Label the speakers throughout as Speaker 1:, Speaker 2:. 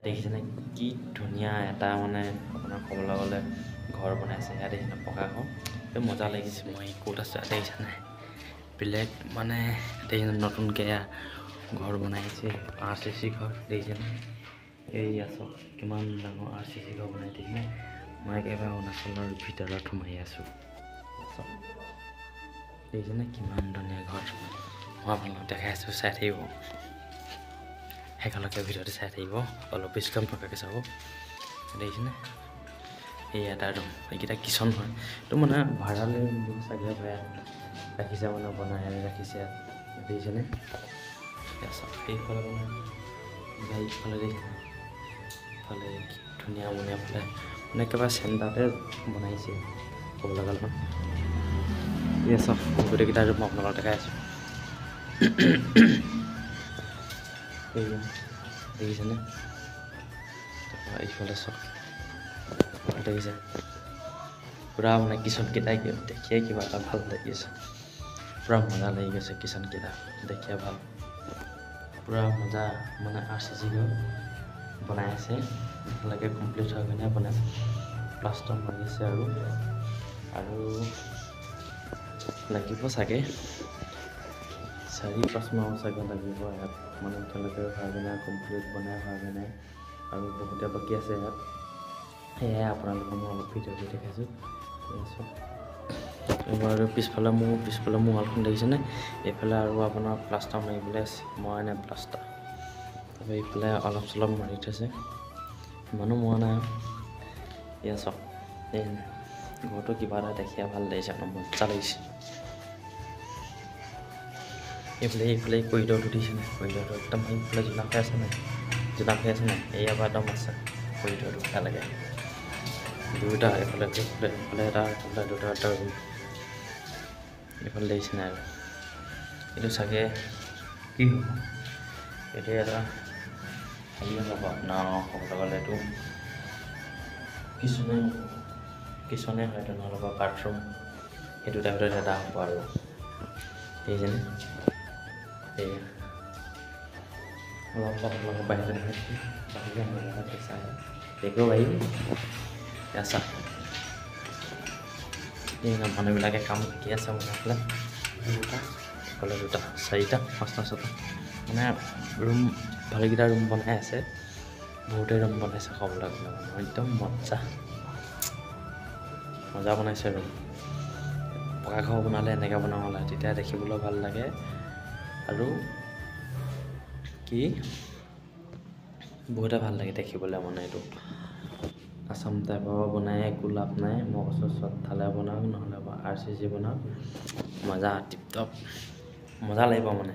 Speaker 1: দেখিছেনে কি ধুনীয়া এটা মানে আপোনাৰ ক'বলৈ গ'লে ঘৰ বনাইছে। ইয়াত দেখিছেনে পকা ঘৰ, এই মজা লাগিছে। মই ক'ত আছোঁ ইয়াত দেখিছেনে, বেলেগ মানে দেখিছেনে নতুনকৈ ঘৰ বনাইছে, RCC ঘৰ দেখিছেনে। এইয়া চাওক কিমান ডাঙৰ RCC ঘৰ বনাই দেখিছেনে। মই একেবাৰে অৰুণাচলৰ ভিতৰত সোমাই আছোঁ। চাওক দেখিছেনে কিমান ধুনীয়া ঘৰ, মই আপোনালোকক দেখাই আছোঁ, চাই থাকিব শেষলৈকে ভিডিঅ'টো চাই থাকিব, অলপ বিশ্ৰাম থকাকৈ চাব। দেখিছেনে এই এটা ৰুম, এইকেইটা কিচন হয়, এইটো মানে ভাড়ালৈ ৰুম চাগে ৰাখিছে, মানে বনাই ৰাখিছে ইয়াত। দেখিছেনে চাওক এইফালে মানে এইফালে দেখিছেনে এইফালে কি ধুনীয়া মানে এইফালে মানে একেবাৰে চেণ্টাৰতে বনাইছে ক'বলৈ গ'লে। এয়া চাওক গোটেইকেইটা ৰুম আপোনালোকক দেখাই আছোঁ। এইয়া দেখিছেনে, তাৰপৰা এইফালে চাওক দেখিছে পূৰা মানে কিচনকেইটা দেখিয়ে কিবা এটা ভাল লাগিছে, পূৰা মজা লাগি গৈছে। কিচনকেইটা দেখিয়ে ভাল, পূৰা মজা মানে RCC ঘৰ বনাই আছে, এতিয়ালৈকে কমপ্লিট হোৱাগৈ নাই, বনাই প্লাষ্টাৰ মাৰিছে আৰু আৰু লাগিব চাগে 4-5 মাহ চাগে লাগিব ইয়াত, মানে এতিয়ালৈকে হোৱাগৈ নাই, কমপ্লিট বনাই হোৱাগৈ নাই আৰু বহুতে বাকী আছে ইয়াত। সেয়াই আপোনালোকক মই অলপ ভিডিঅ' কৰি দেখাইছোঁ। আৰু পিছফালে মোৰ ৱালখন দেখিছেনে, এইফালে আৰু আপোনাৰ প্লাষ্টাৰ মাৰিবলৈ আছে, মৰাই নাই প্লাষ্টাৰ। তাৰপৰা এইফালে অলপ চলপ মাৰি থৈছে, ইমানো মৰা নাই। এয়া চাওক এই ঘৰটো কিবা এটা দেখিয়ে ভাল লাগিছে, মজা লাগিছে। এইফালে এইফালে কৰিডৰটো দিছেনে, কৰিডৰটো একদম এইফালে জোনাক হৈ আছে নাই, জোনাক হৈ আছে নাই, এয়াৰ পৰা একদম আছে কৰিডৰটো একেলগে দুয়োটা, এইফালে এইফালে এটা, এইফালে দুটা এটা ৰুম এইফালে দেখিছে নাই। আৰু এইটো চাগে কি হ'ব, এইটো এটা হেৰি হ'ব আপোনাৰ ক'বলৈ গ'লে এইটো কিচনে হয়, নহ'লে বা বাথৰুম, সেইটো টাইপত এটা হ'ব আৰু। দেখিছেনে এয়া অলপ আপোনালোকক বাহিৰতে দেখাইছোঁ, বাহিৰে চাই দেখিব পাৰিব। এয়া চাওক এই মানুহবিলাকে কাম শিকি আছে, মানে এইফালে দুটা, এইফালে দুটা, চাৰিটা, পাঁচটা, ছটা, মানে ৰুম ভালেকেইটা ৰুম বনাই আছে, বহুতে ৰুম বনাইছে ক'বলৈ গ'লে, মানে একদম মজা মজা বনাইছে ৰুম। পকা ঘৰ বনালে এনেকৈ বনাব লাগে, তেতিয়া দেখিবলৈ ভাল লাগে আৰু কি বহুতে ভাল লাগে দেখিবলৈ। মানে এইটো আছাম টাইপৰ বনাই একো লাভ নাই, মই কৈছোঁ চট ঢালাই বনাওক, নহ'লে বা RCC বনাওক, মজা টিপটপ মজা লাগিব মানে।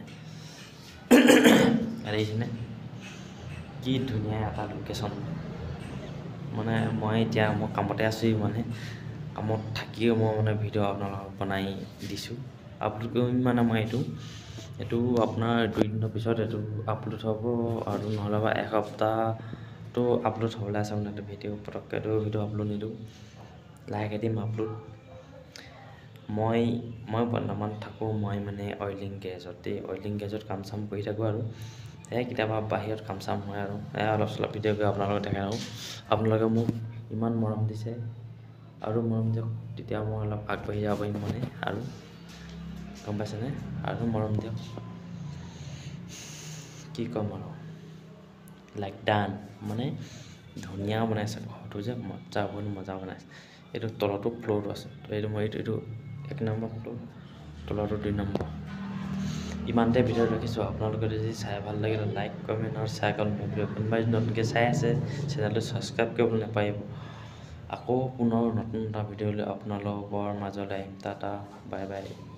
Speaker 1: দেখিছেনে কি ধুনীয়া এটা লোকেশ্যন, মানে মই এতিয়া মই কামতে আছোঁ, মানে কামত থাকিও মই মানে ভিডিঅ' আপোনালোকক বনাই দিছোঁ, আপলোড কৰিম মানে মই এইটো এইটো আপোনাৰ 2 দিনৰ পিছত এইটো আপলোড হ'ব, আৰু নহ'লে বা এসপ্তাহটো আপলোড হ'বলৈ আছে। মানে এইটো ভিডিঅ' পটককৈতো ভিডিঅ' আপলোড নিদিওঁ, লাহেকৈ দিম আপলোড। মই মই বৰ্তমান থাকোঁ মই মানে অইলিং গেৰেজত দেই, অইলিং গেৰেজত কাম চাম কৰি থাকোঁ আৰু সেয়াই কেতিয়াবা বাহিৰত কাম চাম হয় আৰু সেয়াই অলপ চলপ ভিডিঅ' কৰি আপোনালোকক দেখাই থাকোঁ। আপোনালোকে মোক ইমান মৰম দিছে আৰু মৰম দিয়ক, তেতিয়া মই অলপ আগবাঢ়ি যাব পাৰিম মানে, আৰু গম পাইছেনে, আৰু মৰম দিয়ক, কি ক'ম আৰু লাইক ডান। মানে ধুনীয়া বনাইছে ঘৰটো যে, মজা, বহুত মজা বনাইছে। এইটো তলতো ফ্ল'ৰটো আছে, তো এইটো মই এইটো 1 নম্বৰ ফ্ল'ৰ, তলতো 2 নম্বৰ। ইমানতে ভিডিঅ' ৰাখিছোঁ, আপোনালোকে যদি চাই ভাল লাগিলে লাইক, কমেণ্ট আৰু শ্বেয়াৰ কৰিব নাপাহৰিব। কোনোবাই যদি নতুনকৈ চাই আছে চেনেলটো ছাবস্ক্ৰাইব কৰিবলৈ নাপাহৰিব। আকৌ পুনৰ নতুন এটা ভিডিঅ' লৈ আপোনালোকৰ মাজলৈ আহিম। Tata, bye bye.